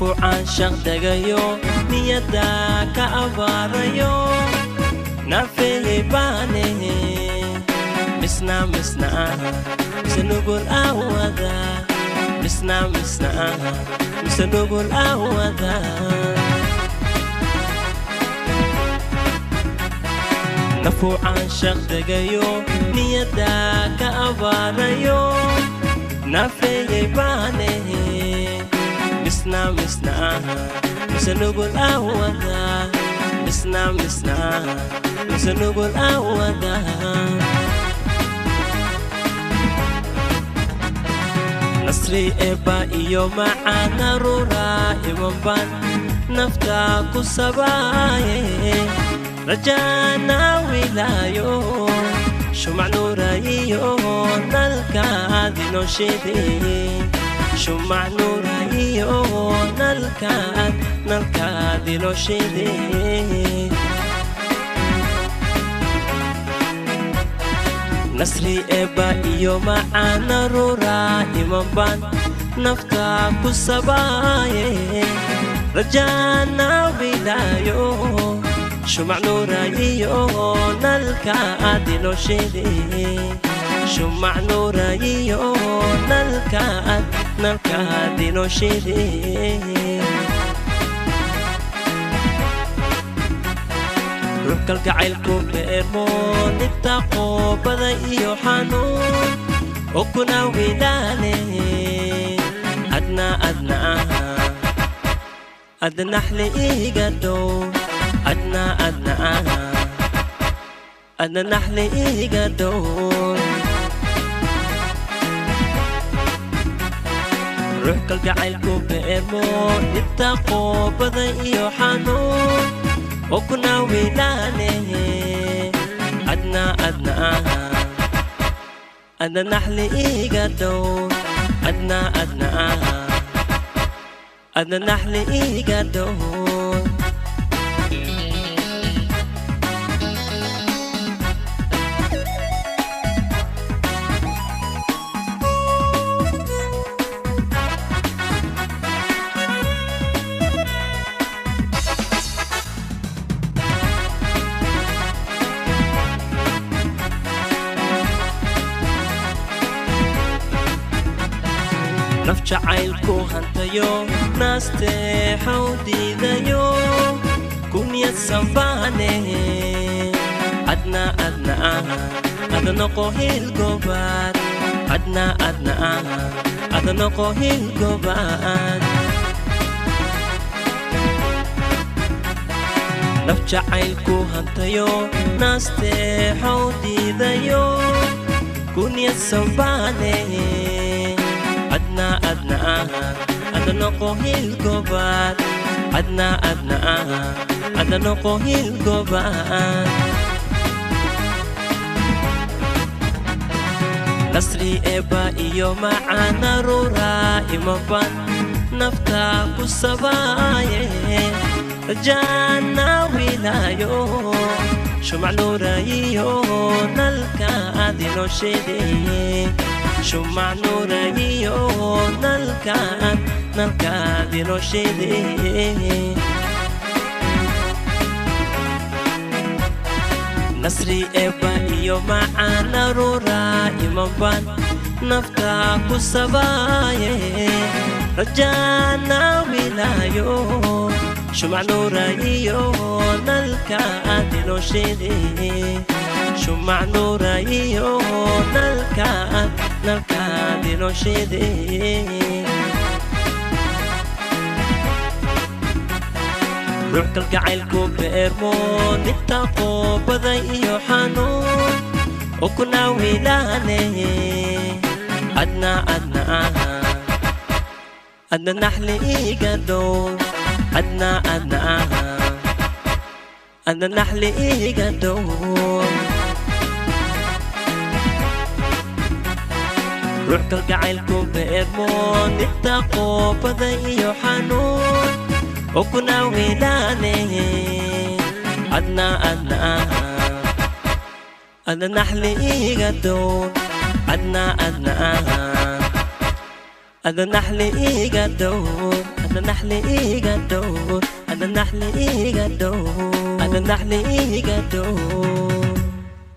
Nafu caanshaq dagayo niyada ka abaarayo nafeeyey baane misna misna mise nugul awada misna misna mise nugul awada Nafu caanshaq dagayo niyada ka abaarayo nafeeyey baane misna misna mise nugul awada misna misna mise nugul awada Nasri eba iyo macana rura imanban nafta ku sabaaye rajana wilayo shumac nuurayiyo nalkaad inoo shidee shumac nuurayiyo nalkaad nalkaad inoo shidee Nasri eba iyo macana rura imanban nafta ku sabaaye rajana wilayo shumac nuurayiyo nalkaad inoo shidee shumac nuurayiyo nalkaad nalkaad inoo shidee Ruux kalgacaylku beermo dhibta qoobada iyo xanuun oo kuna wilaale adna adna adna naxli iga dhow adna adna adna naxli iga dhow Ruux kalgacaylku beermo dhibta qoobada iyo xanuun oo kuna wilaale adna adna adna naxli iga dhow adna adna adna naxli iga dhow Naf jacaylku hantayo naasteexow diidayo ku niyadsan baane adna adna adna noqo hilgobaad adna adna adna noqo hilgobaad Naf jacaylku hantayo naasteexow diidayo ku niyadsan baane adna adna adna noqo hilgobaad adna adna adna noqo hilgobaad Nasri eba iyo macana rura imanban nafta ku sabaaye rajana wilayo shumac nuurayiyo nalkaad inoo shidee shumac nuurayiyo nalkaad nalkaad inoo shidee Nasri eba iyo macana rura imanban nafta ku sabaaye rajana wilayo shumac nuurayiyo nalkaad inoo shidee shumac nuurayiyo nalkaad nalkaad inoo shidee Ruux kalgacaylku beermo dhibta qoobada iyo xanuun oo kuna wilaale adna adna adna naxli iga dhow adna adna adna naxli iga dhow Ruux kalgacaylku beermo dhibta qoobada iyo xanuun oo kuna wilaale adna adna adna naxli iga dhow adna adna adna naxli iga dhow adna Ada naxli iga dhowr, ada naxli iga dhowr, ada naxli iga dhowr.